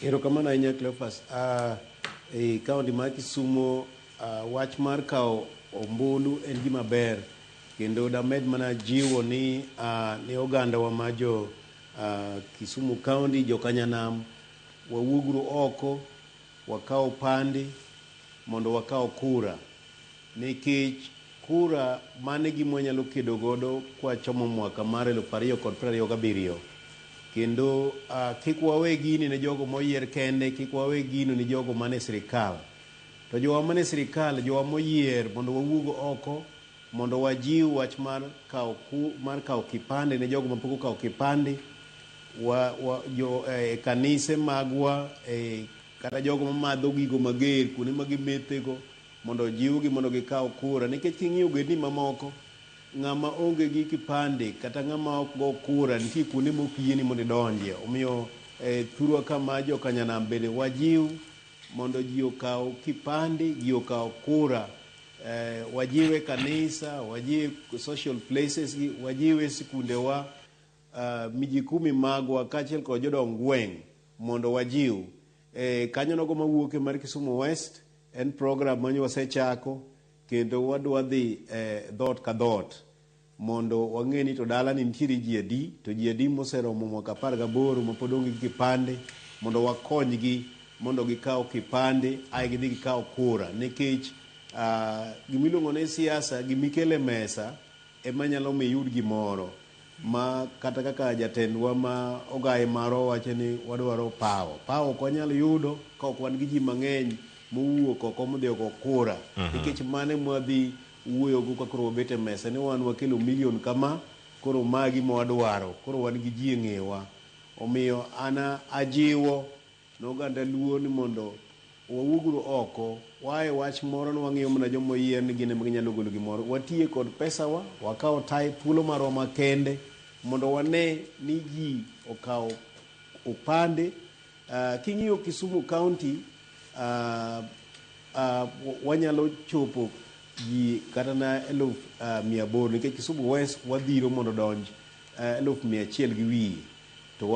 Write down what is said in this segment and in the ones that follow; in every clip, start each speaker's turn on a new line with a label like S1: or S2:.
S1: Erokamano ahinya, Cleophas. E kaunti mar Kisumo, wach mar kawo ombulu en gima ber, kendo damed mana jiwo ni ogandawa ma jo Kisumu County, jokanyanam, wawuoguru oko wakaw opande mondo wakaw kura, nikech kura mano e gima wanyalo kedo godo kwachomo mwaka mar 2027. Kendo kik wawe gini ne jogo moyier kende, kik wawe gino ne jogo mane sirikal. To jowa mane sirikal, jowa moyier, mondo wawuog oko mondo wajiw wach mar kawo kipande ne jogo mapok okawo kipande wa jo e kanise magwa, kata jogo mamadho gigo mager kuonde ma gimethego, mondo ojiwgi mondo gikaw kura, nikech king'iyo ogendni mamoko, ng'ama onge gi kipande kata ng'ama ok go kura nitie kuonde mok yieni mondo idonjie. Omiyo thurwa kama jokanyanam bende wajiw mondo ji okaw kipande, ji okaw kura. Wajiwe kanisa, wajiwe social places gi, wajiwe sikundewa, miji kumi magwa kaachiel kod jodong gweng' mondo wajiw. Kanyo nogo mawuok e mar Kisumu West en program ma wasechako, kendo wadwa dhi dhoot ka dhoot mondo wang'e ni to dala ni nitiere ji adi, to ji adi moseromo mwaka 18 mapod onge gi kipande, mondo wakonygi mondo gikaw kipande ae gidhi gikaw kura, nikech gimiluongo ni siasa, gimikelo e mesa ema nyalo miyo iyud gimoro. Ma kata kaka jatendwa ma ogaye marwa wacho ni wadwaro power, power ok wanyal yudo ka ok wan gi ji mang'eny mowuok oko modhi ogo kura, nikech mano ema wadhi wuoyogo ka koro wabet e mesa ni wan wakelo million kama, koro ma gima wadwaro, koro wan gi ji e ng'ewa. Omiyo an ajiwo ne oganda Luo ni mondo wawuoguru oko wae wach moro ni wang'iyo mana joma oyier ni gin ema ginyalo golo gimoro. Watiye kod pesawa, wakawo tai thuolo marwa makende mondo wane ni ji okawo opande. King'iyo Kisumu County, wanyalo chopo ji kata na 800,000, nikech Kisumu West wadhiro mondo odonj 100,000 gi wiye, to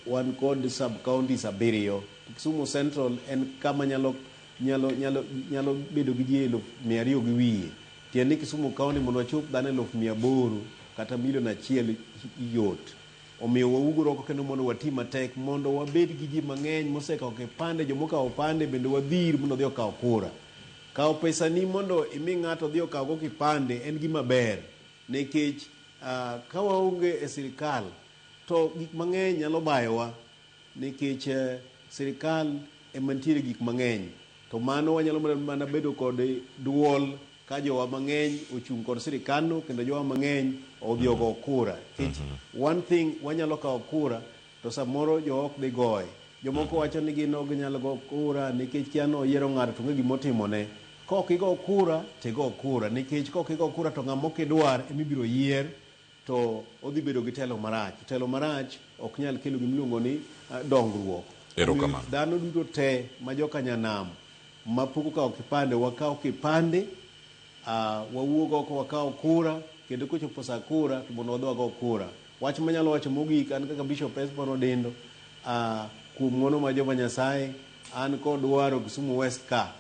S1: wan kod sub counties abiriyo. Kisumu Central en kama nyalo bedo gi ji 200,000 gi wiye. Tiende ni Kisumu County mondo wachop dhano 800,000 kata 1 million yot. Omiyo wawuog oko kendo mondo wati matek mondo wabed gi ji mang'eny mosekawo kipande. Jomokawo opande bende wadhir mondo odhi okaw kura. Kawo pesani mondo imi ng'ato odhi okaw go kipande en gima ber, nikech ka waonge e sirikal to gik mang'eny nyalo bayowa, nikech sirikal ema nitiere gik mang'eny, to mano wanyalo mana bedo kod duol ka jowa mang'eny ochung' kod sirikandno kendo jowa mang'eny odhi ogo kura, nikech one thing, wanyalo kawo kura to samoro jowa ok dhi goye. Jomoko wacho ni gin ok ginyal go kura nikech kia noyiero ng'ato to onge gimotimone. Ka ok igo kura to igo kura, nikech ka ok igo kura to ng'ama ok idwar emibiro yier, to odhi bedo gi telo marach. Telo marach ok nyal kelo gimiluongo ni dongruok.
S2: Erokamano.
S1: Dhano duto te ma jokanyanam mapok okawo kipande, wakaw kipande, wawuog oko wakaw kura, kendo kochopo sa kura to mondo wadhi wago kura. Wach manyalo wacho mogik, an kaka Bishop Esbon Odindo, kuom ng'uono mar Jehova Nyasaye, an kod dwaro Kisumu West ka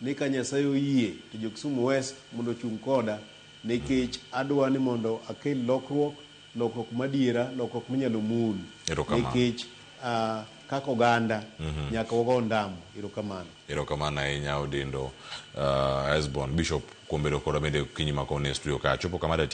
S1: ni ka Nyasaye oyie to jo Kisumu West mondo ochung' koda, nikech adwa ni mondo akel lokruok, lokruok madiera, lokruok minyalo mul.
S2: Erokamano.
S1: Nikech kaka oganda nyaka wago ondamo. Erokamano.
S2: Erokamano ahinya, Odindo Esbon Bishop, kuom bedo kodwa bende okinyi ma kawuono e studio ka. Chopo kama datieko.